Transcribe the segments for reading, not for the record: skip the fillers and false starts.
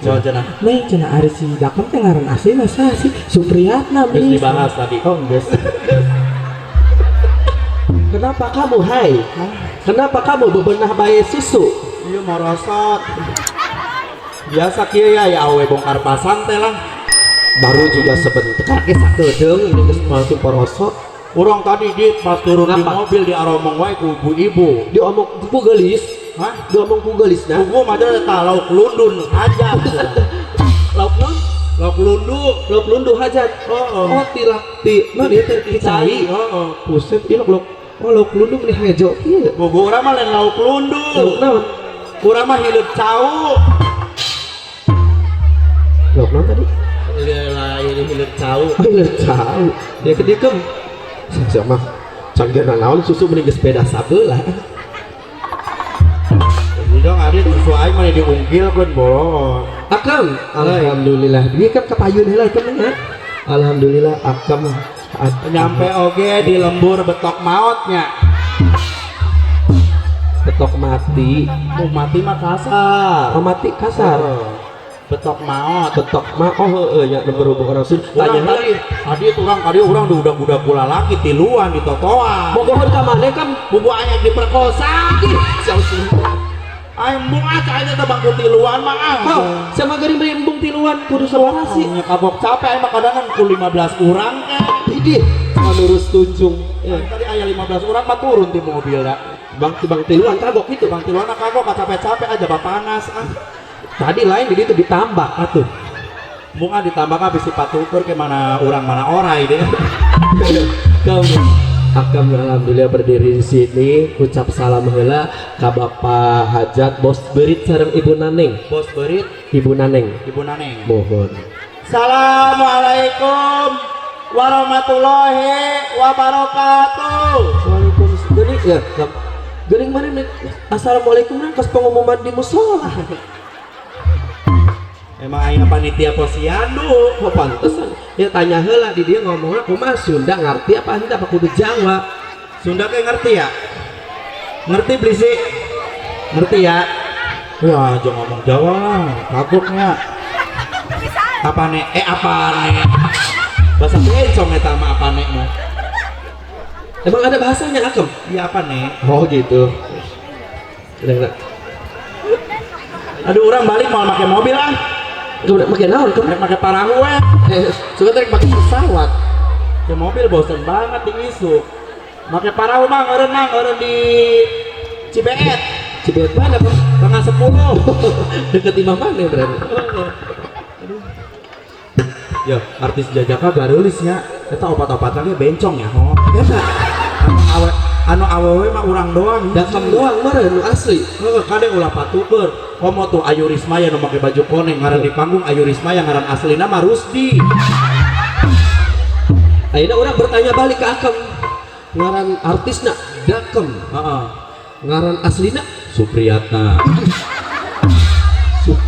Naon cenah? Neng cenah, ari si Dakem teh ngaran aslina saha sih? Supriyatna. Geus Menis. Dibahas tadi. Oh, geus. Kenapa kamu, hai? Kenapa kamu bebenah bae susu? Iya, morosot. Biasa kieu ya, ya awe bongkar pasang teh lah. Baru juga sebentar ke sakedeung ini geus langsung porosot. Urang tadi dit pas turun di Kenapa? Mobil diaromong wae ku ibu-ibu. Diomong ku geulis, Hah? Diomong ku geulis nah. Kugu mah eta lauk lundun hajat. Lauk naon? Lauk lundu. Lauk lundu hajat. Heeh. Oh, tilak ti naon ieu teh, ti cai. Heeh. Buset, ieu lauk oh lauk lundu meni hejo kieu. Bogo urang mah lain lauk lundu. Lauk naon? Urang mah hidup cau. Lauk naon tadi? Lain hidup cau. Oh, hileut cau. Ya ke dieu kem. Siapa mah canggih naon susu meni geus beda sabelah. Jadi dong ari susu aing mah diungkilkeun bolon. Akam, alhamdulillah. Dia kan kapayun heula ieu mah ya. Alhamdulillah akam. Nyampe oge di lembur betok maotnya. Betok mati. Oh, mati mah kasar. Oh, mati kasar. Oh, betok maot. Betok ma oh heeh nya, nu berhubung orang Sunda. Urang Tanya tadi, tadi urang tadi urang di udah-udah kula laki tiluan di totoan. Bogohan ka maneh kam? Bubu ayak diperkosa. Ih, siapa sih? Aing embung ah cai teh bangku tiluan mah ah. Oh, sama geuring beli embung tiluan kudu sabaraha sih? Oh, kabok capek aing mah kadang ku 15 urang kan. Idih, lurus tunjung. Ya. Tadi aya 15 urang mah turun di mobil dah. Bang bang tiluan kagok gitu. Bang tiluan kagok capek-capek aja panas ah. Tadi lain di itu ditambah atuh. Embung ah ditambah ah bisi patukur ke mana urang mana orai deh. Kamu Akam alhamdulillah berdiri di sini, ucap salam heula ka Bapak Hajat Bos Berit sareng Ibu Naneng. Bos Berit, Ibu Naneng. Ibu Naneng. Mohon. Assalamualaikum warahmatullahi wabarakatuh. Waalaikumsalam. Geuning ya, geuning mana nih? Assalamualaikum nang pas pengumuman di musola. Emang aing panitia posyandu. Oh, pantesan. Ya tanya heula di dia ngomongnya kumaha, Sunda ngerti apa henteu, apa kudu Jawa? Sunda kayak ngerti ya? Ngerti beli sih? Ngerti ya? Ya, jangan ngomong Jawa lah, kagoknya. Apa nih? Eh, apa nih? Bahasa bencong eta mah apa nih mah? Emang ada bahasanya, Akem? Iya, apa nih? Oh gitu. Udah, udah. Aduh, orang balik mau pakai mobil ah. Udah pakai naon kem? Rek pakai parahu we. Eh, suka tarik pakai pesawat. Ya mobil bosen banget di isu. Pakai parahu mah ngeureun mah ngeureun di Cibeet. Cibeet mana, Bang? Tengah 10. Deket imah mana berarti? Ya, artis jajaka gareulisnya. Eta opat-opatan ge bencong ya. Oh. Eta Anu awe anu awewe mah urang doang. Dakam doang meureun nu asli. Heeh, kade ulah patuker. Komo tuh Ayu Rismaya nu make baju koneng ngaran di panggung Ayu Rismaya, ngaran aslina mah Rusdi. Ayeuna urang bertanya balik ke Akem. Ngaran artisna Dakem. Heeh. Ngaran aslina Supriyatna.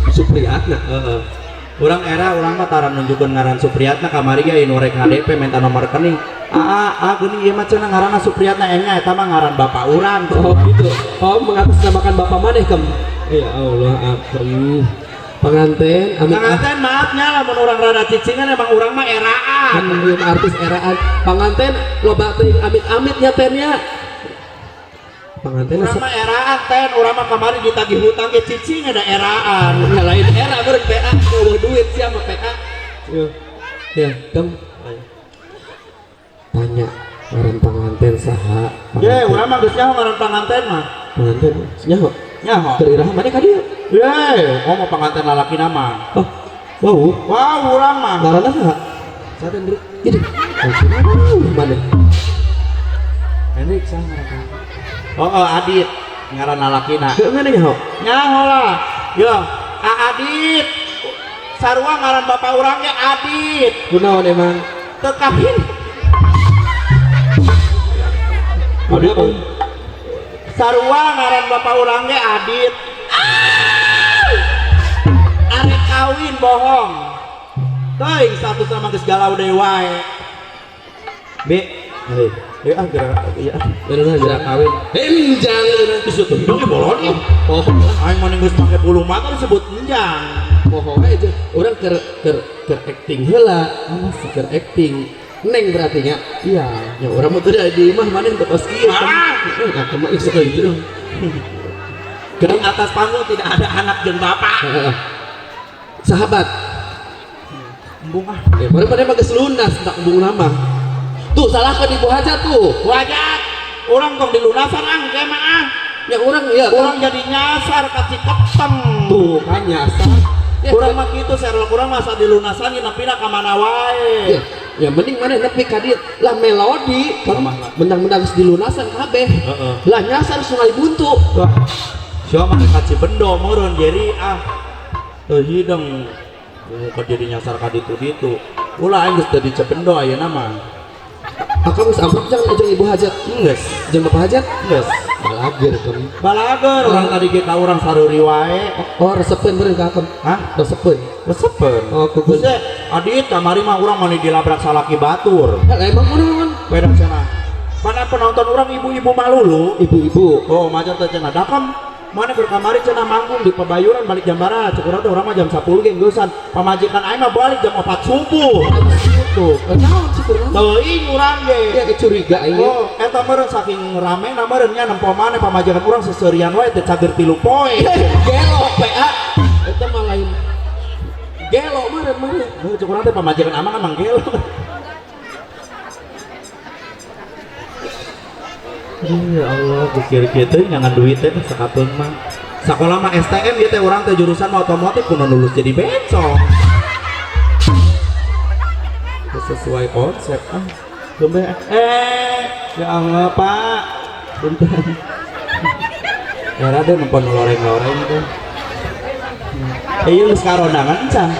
Supriyatna. Heeh. Urang era urang mah tara nunjukkeun ngaran Supriyatna, kamari ge nu rek HDP minta nomor rekening. Aa, ah geuning ieu mah cenah ngaranna Supriyatna, enya eta mah ngaran bapak urang. Oh gitu. Oh, mengatasnamakan bapak maneh kem. Ya Allah, Akem. Pengantin, amit ah. Pengantin maafnya lamun urang rada cicingan, emang urang mah eraan. Kan ieu mah artis eraan. Panganten loba teuing amit-amit nya tennya. Panganten Urang mah eraan ten, urang mah kamari ditagih hutang ge cicing ada eraan. Ya lain era meureun PA, euweuh duit sia mah PA. Ya. Ya, kem. Tanya ngaran panganten saha? Ye, urang mah geus nyaho ngaran panganten mah. Panganten nyaho. Nyaho. Keur iraha maneh ka dieu? Ye, ngomong panganten lalaki nama. Oh, wow. Wow, urang mah. Ngaranna saha? Saha Hendrik? Ini. Oh, mana? Hendrik saha ngaran panganten? Oh, Adit ngaran lalakina. Heuh, mana nyaho? Nyaho lah. Yo, A Adit. Sarua ngaran bapak urang ge Adit. Kunaon emang? Teu kawin. Adit. Sarua ngaran bapak urang ge Adit. Arek kawin bohong. Teuing satu sama geus galau deui wae. B. Hei, Eh ah geura ya. Bener geura kawin. Enjang itu nanti Geus tuh hidung ge bolon ih. Oh, Aing mah geus make bulu mata disebut enjang. Moho we aja. Urang keur keur keur acting heula. Keur acting. Neng berarti nya. Iya. Ya urang mah teu di imah maneh teu kos kieu. Ah. Heeh, mah sok gitu. Di atas panggung tidak ada anak jeung bapak. Heeh. Sahabat, Embung ah. ya, mana mana mah geus lunas tak embung nama. Tuh salahkan ibu hajat tuh. Wajat. Urang tong dilunasan ah engke mah ah. Ya urang ya Urang jadi nyasar ka Ciketeng. Tuh kan nyasar. Ya, Urang mah kitu serlok urang masa dilunasan ge nepina ka mana wae. Ya, ya mending mana nepi ka dieu. Lah melodi kan menang-menang geus dilunasan kabeh. Heeh. Lah nyasar Sungai Buntu. Wah. Sia mah ka Cibendo meureun Jerry ah. Teu hideng. Kok jadi nyasar ka ditu-ditu. Ulah aing geus jadi Cibendo ayeuna mah. Akang geus amprok jangan jeung ibu hajat. Geus. Jeung bapak hajat? Geus. Balager kamu. Balager urang tadi ge ka urang saruri wae. Oh, resepeun meureun ka akang. Hah? Resepeun. Resepeun. Oh, kuku. Geus adit kamari mah urang mah dilabrak salaki batur. Lah emang kunaon? Beda cenah. Mana penonton urang ibu-ibu malulu. Ibu-ibu. Oh, maca teh cenah dakam. Mana keur kamari cenah manggung di Pebayuran balik jam bara. Cek urang teh urang mah jam 10 ge geusan. Pamajikan aing mah balik jam 4 subuh. Gitu. Naon sih kunaon? Teuing urang ge. Ya kecuriga aing. Oh, eta meureun saking ramena meureun nya nempo maneh pamajikan urang seserian wae teh cager 3 poe. Gelo PA. Eta mah lain. Gelo meureun meureun. Heuh cek urang teh pamajikan amang emang gelo. Ya Allah, pikir kitu nyangan duit teh sakapeung mah. Sakola mah STM ieu teh urang teh jurusan mah otomotif kudu lulus jadi bencong. Sesuai konsep ah. Tumbe ya Allah Pak. Punten. Ya rada nempon loreng-loreng teh. Ieu geus karondangan can.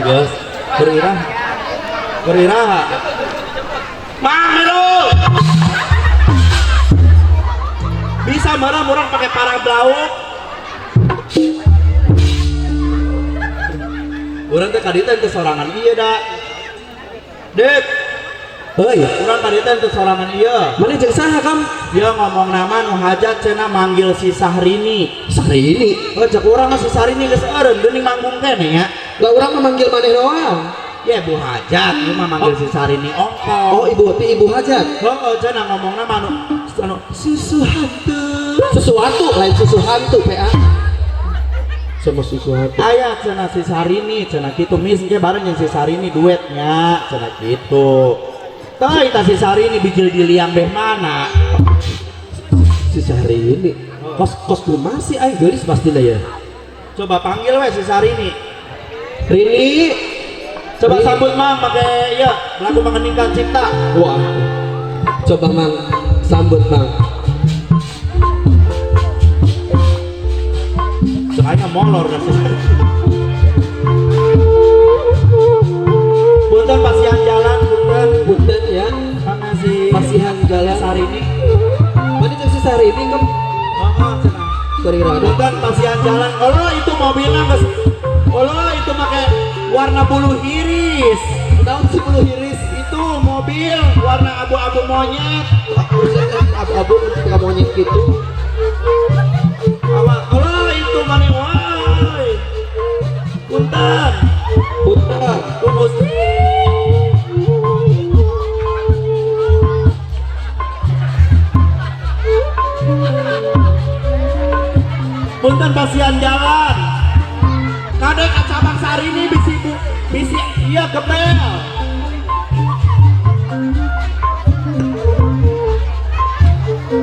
Geus berirah. Berirah. Mang lu. Bisa marah orang pakai parang belauk. Urang teh kadieu teh sorangan ieu da. Dit. Heuy, urang kadieu teh sorangan ieu. Mana jeung saha kam? Dia ngomong nama nu hajat cenah manggil si Sahrini. Sahrini? Oh, cek urang mah si Sahrini geus eureun geuning manggung keneh nya. Lah urang mah manggil maneh doang. Ya Bu Hajat, ieu mah manggil si Sahrini ongkong. Oh, ibu ti Ibu Hajat. Heeh, cenah ngomongna mah anu susu hantu. Sesuatu lain susu hantu PA. Sama susu hantu. Aya cenah si Sahrini, cenah kitu mis engke bareng jeung si Sahrini duetnya, cenah kitu. Tah eta si Sahrini bijil di liang beh mana? Si Sahrini. Kos kos kumaha sih aing geulis pastina ya. Coba panggil we si Sahrini. Rini. Coba sambut Mang pakai ya lagu mengeningkan cipta. Wah. Coba Mang sambut Mang. Soalnya molor dah sih. Punten pasihan jalan, punten. Punten ya. Sama si pasihan jalan Sahrini. Mana jeung si Sahrini kem? Heeh, cenah. Punten pasihan jalan. Allah itu mobilnya geus. Allah itu make warna bulu iris. Naon sih bulu iris? Itu mobil warna abu-abu monyet. Abu-abu ketika monyet gitu. Awak Allah itu mana wae. Punten. Punten. Kumus. Punten pasihan jalan. Kadek cabang Sahrini bisi bu, bisi iya gebel.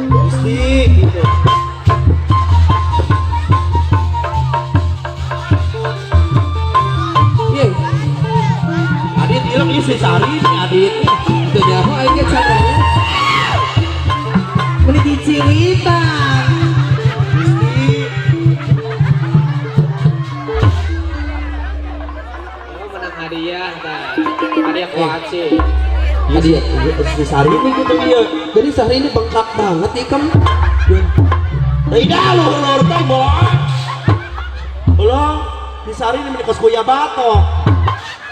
Gusti gitu. Iya. Adit ilmu ieu si Sahrini adit. Teu nyaho aing ge caranya. Meuni diciritan. Gusti. Hadiah tah. Hadiah kuaci. Hadiah si Sahrini gitu ieu. Jadi Sahrini bengkak banget ikem. Tidak luhur teh bohong. Belum si Sahrini meni kos kuya batok.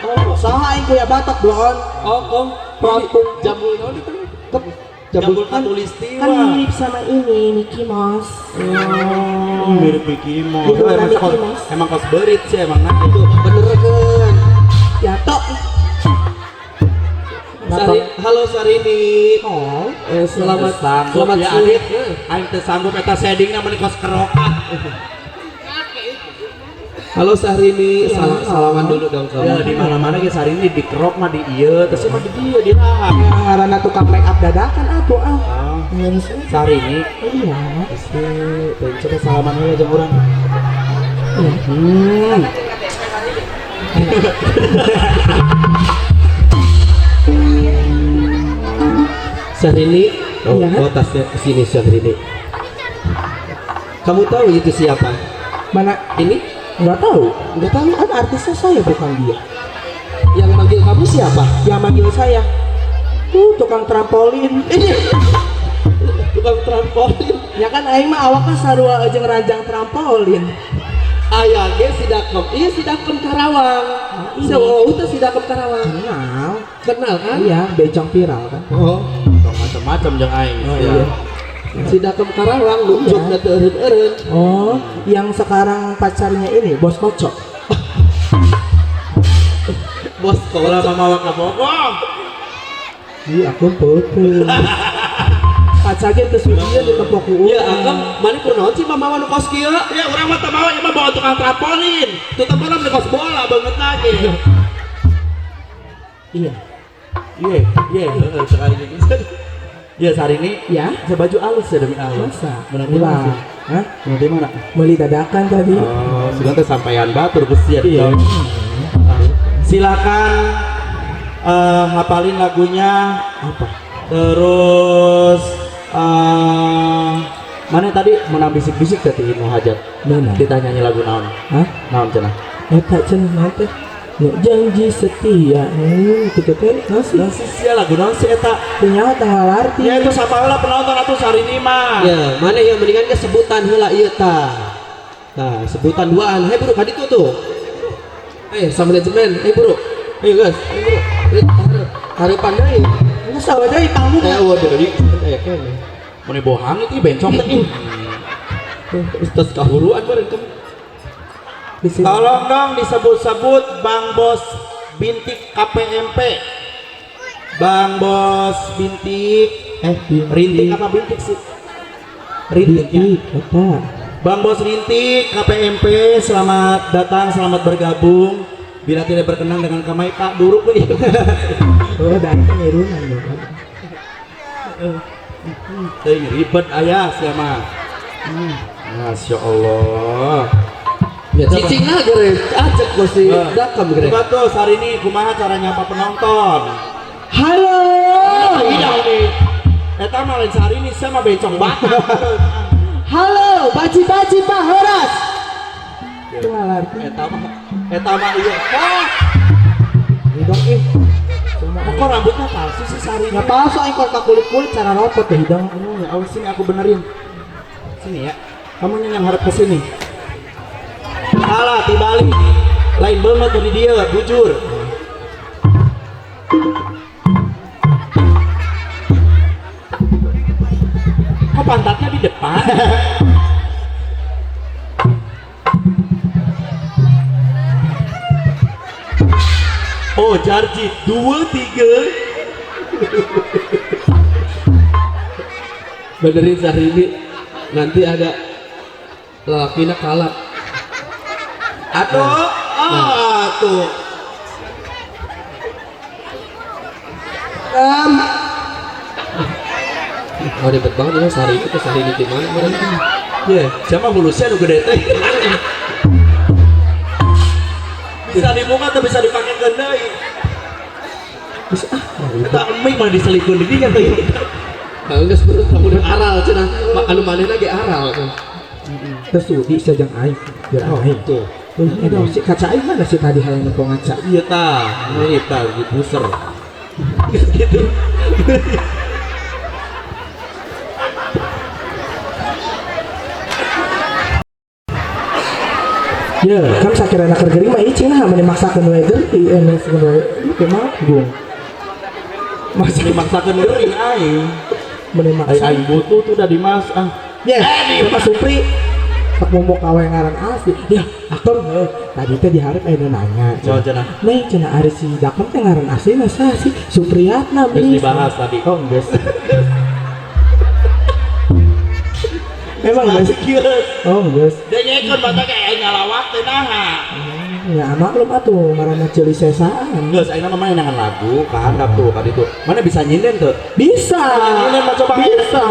Oh, saha aing kuya batok blon. Oh, kom. Kampung jambul naon itu? Jambul Katulistiwa. Kan mirip sama ini Mickey Mouse. Oh, mirip Mickey Mouse. Itu Emang Mickey kos, Mouse. emang kos berit sih emang nah itu. Bener kan? Ya tok. Sari, halo Sarini. Oh. Selamat Sanggup selamat ya sore. Adit. Aing teu sanggup eta shadingna meni kos keroka. Halo Syahrini, Iya. salaman dulu dong kamu. Ya di mana-mana ge Syahrini dikerok mah di ieu, terus mah di dieu di rahang. Ngaranna tukang make up dadakan atuh ah. Oh, Ngeus. Syahrini Iya. pasti coba salaman heula jeung urang. Iya. Syahrini, oh, Iya. oh tasnya sini Syahrini. Kamu tahu itu siapa? Mana? Ini? Nggak tahu. Nggak tahu. Kan artisnya saya bukan dia. Yang manggil kamu siapa? Yang manggil saya tuh tukang trampolin. Ini tukang trampolin. Ya kan aing mah awaknya sarua jeung ranjang trampolin. Aya ge sidakem. Iya sidakem Karawang. Ini. So, itu sidakem Karawang. Kenal. Kenal kan? Iya, bencong viral kan. Oh, Tong macam-macam jeung aing. Oh, ya. iya. Sidakem Karawang nu Iya. jogna teu eureun-eureun. Oh, yang sekarang pacarnya ini Bos Kocok. Bos Ulah kocok. mamawa ka Bogor. Iya, aku peupeut. Pacarnya teu sudieu ditepok ku Ya, urang. akam mana kunaon sih mamawa nu kos kieu? Ya urang mah teu mawa ieu mah bawa tukang trampolin. Tutup bola meni kos bola banget lagi. Iya. Iya, iya, heeh sekali ini. Ya Syahrini, Ya. sebaju alus ya demi Allah. Masa? Menang di mana Ulah. sih? Hah? Menang di mana? Beli dadakan tadi. Oh, sudah teh sampean batur kusia. Iya. Silakan hafalin lagunya. Apa? Terus mana tadi menang bisik-bisik tadi Inu Hajat. Mana? Kita nyanyi lagu naon? Hah? Naon cenah? Eta cenah naon teh? Nu janji setia. Kitu teh naon sih? Naon sih sia lagu naon sih eta? Teu nyaho teh ngalarti. Ya itu sapa heula penonton atuh Syahrini mah. Ya, mana ya mendingan ke sebutan heula ieu tah. Nah, sebutan duaan. Hei buru ka ditu tuh. Sama manajemen. Buru. Ayo guys, ayo buru. Hareupan deui. Geus sawa deui panggung. Waduh deui aya keneh. Mun bohang itu bencong teh ih. Terus kahuruan meureun kamu. Di sini. Tolong dong disebut-sebut Bang Bos Bintik KPMP. Bang Bos Bintik Bintik. Rintik apa Bintik sih? Rintik ya. Bintik eta. Bang Bos Rintik KPMP, selamat datang, selamat bergabung. Bila tidak berkenan dengan kamai Pak Duruk euy. Oh, datang irunan dong. Teuing ribet aya sia mah. Masya Allah. Ya cicing lah gere, ajak gua si dakam gere. Coba tuh Syahrini kumaha cara nyapa penonton? Halo. Tidak nih. Eta mah lain Syahrini sama bencong banget. Halo, baji-baji Pak Horas. Itu ngalarti. Eta mah iya. Ah, Hidung ih. Cuma kok rambutnya palsu sih Syahrini? nggak palsu aing kalau kulit-kulit cara ropot ya hidung. Oh, ya awas sini aku benerin. Sini ya. Kamu yang harap ke sini. Salah, dibalik. Lain banget dari dia, bujur. Kok pantatnya di depan? Oh, Jarji 2 3. Benerin Syahrini, nanti ada lelakina kalap. Atuh, atuh. Oh ribet banget ya Syahrini itu Syahrini di mana kemarin? Ya, siapa hulusnya nu gede teh. Bisa dibuka atau bisa dipakai ke deui. Terus ah, Eta eming mah diselingkuh di dinya teh. Kalau geus bener kamu udah aral cenah, anu manehna ge aral. terus sudi sajang aing. Biar aing. Tuh. Tuh, si kaca aing mana sih tadi hayang nempo ngaca? Iya tah, ini tah di buser. Gitu. Ya, kan sakirana keur gering mah icing nah meni maksakeun we gering, maksakeun we ieu mah gung. Masa Dimaksakeun geuring aing. Meni maksa. Aing butuh tuh dah Dimas ah. Ya, Pak Supri. Sok momok kawe ngaran asli. Ya, atom heuh. Tadi teh diharap aya nu nanya. Coba cenah. Neng cenah ari si Dakem teh ngaran aslina saha sih? Supriyatna Geus mi. dibahas tadi. Oh, geus. Emang geus. Geus. Oh, geus. Dengekeun batak aing ngalawak teh naha. Ya maklum atuh ngaranna ceuli sesaan. Geus aing mah main dengan lagu ka handap tuh ka ditu. Mana bisa nyinden tuh? Bisa. Nyinden mah coba Bisa.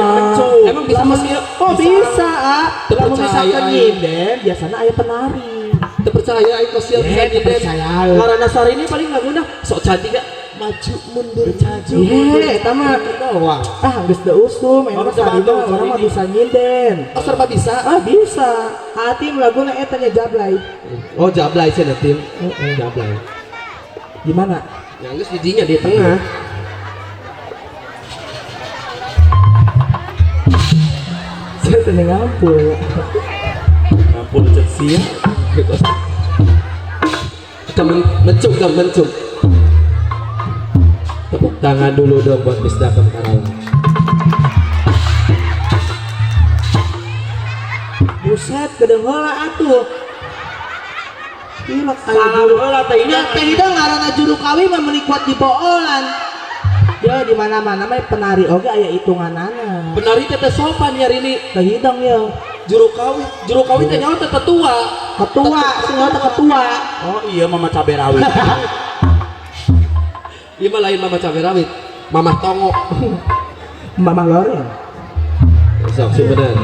Emang bisa Lamun- Mas, ya? Oh, bisa, ah. Teu Lamun percaya misalkan aing. nyinden biasana aya penari. Teu percaya aing kos siap bisa Eh, nyinden. percaya. Ngaranna Sarini paling laguna sok cantik gak? Maju mundur maju mundur. Ye, eta mah Doang. ah geus teu usum, Oh, eta mah bisa Sarina bantu, urang mah Sarini. bisa nyinden. Oh serba bisa. Ah, bisa. Hati laguna eta nya jablay. Oh jablay sih tim. Heeh. Jablay. Gimana? Yang geus didinya di tengah. Saya teh ngampul. Ngampul cet sia. Kamu mencung, kamu mencung. Tepuk tangan dulu dong buat Miss Dakem Karawang. Buset, gedeng heula atuh. Gila, aya Salah juru. heula teh Ya teh hidang ngaranna juru kawin mah meuni kuat di boolan. Ya di mana-mana mah penari oge aya hitunganana. Penari teh teh sopan ya Rini. Teh hidang ya. Juru kawin teh nyawa teh tetua. Ketua, sing teh ketua. Oh iya mama cabe rawit. Ieu mah lain mama cabe rawit, mama tongo. Mama Loren. Sok sih bener.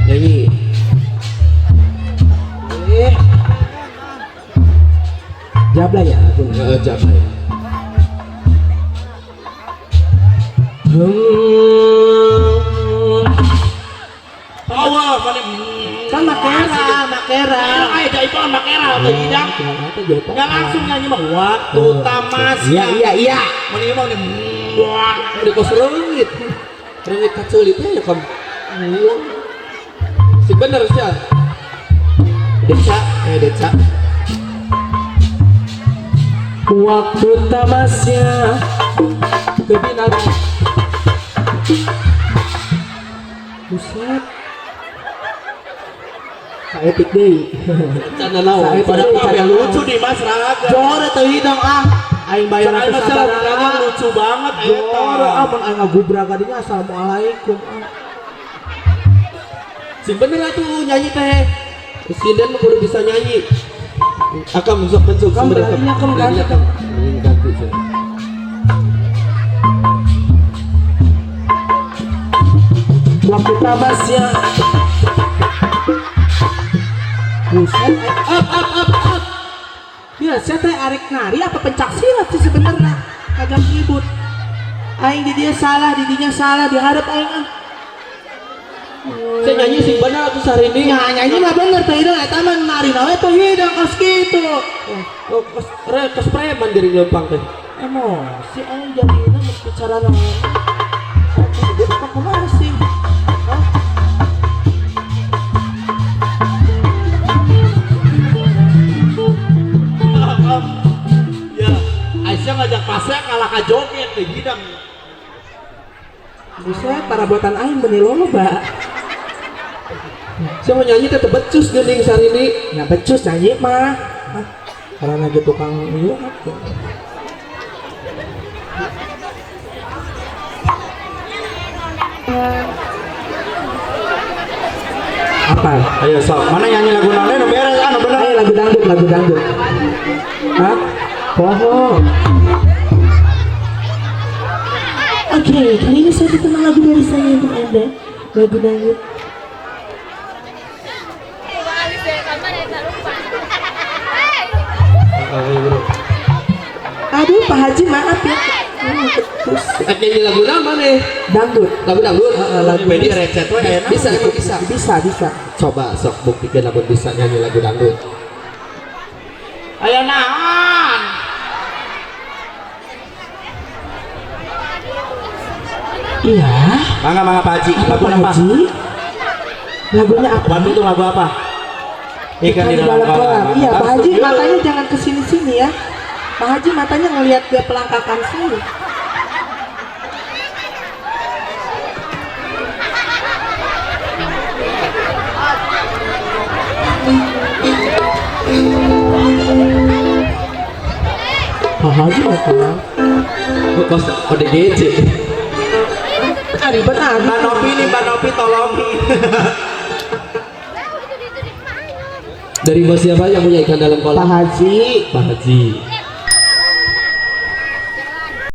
Nyanyi. Eh. Jablay ya aku. Heeh, jablay. Power mana Kan makera, makera. Ayo jaipongan makera teh hidang. Nggak langsung nyanyi mah waktu tamasya. Iya, iya, iya. Meni mah nih wah. Udah kos reungit. Reungit kaceuli teh ya kam. Si bener sih. Deca, Deca. Waktu tamasya ke binarang. Buset. Saetik deui. Canda naon? Saetik Padahal deui, mah canda yang naon. lucu di Mas Raga. Jor teu hidang ah. Aing bayar Aing mah sabaraha. lucu banget eta. Jor ah mun aing ngagubrak ka dinya assalamualaikum ah. Sing bener atuh nyanyi teh. Sinden mah kudu bisa nyanyi. Akam sok bentuk Kam, beraninya, kam, ganti, kam. Ini ganti sih. Waktu tamasya. Buset, up up up up. Ya, saya teh arek nari apa pencak silat sih sebenarnya. Kagak ribut. Aing di dia salah, di dinya salah, diharap aing ah. Saya nyanyi sing bener atuh Sarini. Ya, nyanyi mah bener teh hidung eta mah nari nawe teh hidung kos kitu. Oh, kos re kos preman diri lempang teh. Emosi aing jadina mun bicara naon. Aku apa kumaha sih? Hah? Ya, Aisyah ngajak pasnya kalah ka joget teh hidang. Buset, parabotan aing beuni loba. Saya mau nyanyi teh teu becus geuning Sarini. Ya becus nyanyi mah. Ah, karena lagi tukang ieu apa? Apa? Ayo sok, mana nyanyi lagu naon nu beres ah nu bener. Ayo lagu dangdut, lagu dangdut. Hah? Bohong. Oke, kali ini saya putar lagu dari saya untuk Anda. Lagu dangdut. Aduh, Pak Haji maaf ya. Nyanyi lagu nama nih? Dangdut. Lagu dangdut. Lagu Bedi recet we enak. Bisa emang bisa. Bisa, bisa. Coba sok buktikan lamun bisa nyanyi lagu dangdut. Ayo naon? Iya. Mangga mangga Pak Haji, Apa lagu Pak apa? Haji? Lagunya apa? Waktu itu lagu apa? Ikan di dalam kolam. Iya, Pak Haji matanya jangan kesini-sini ya. Pak Haji matanya ngelihat ke pelangkakan sini. Pak Haji apa? Kos ODGJ. Ah, ribet ah. Mbak Nopi nih, Mbak Nopi tolong. Dari bos siapa yang punya ikan dalam Pak kolam? Haji. Pak Haji.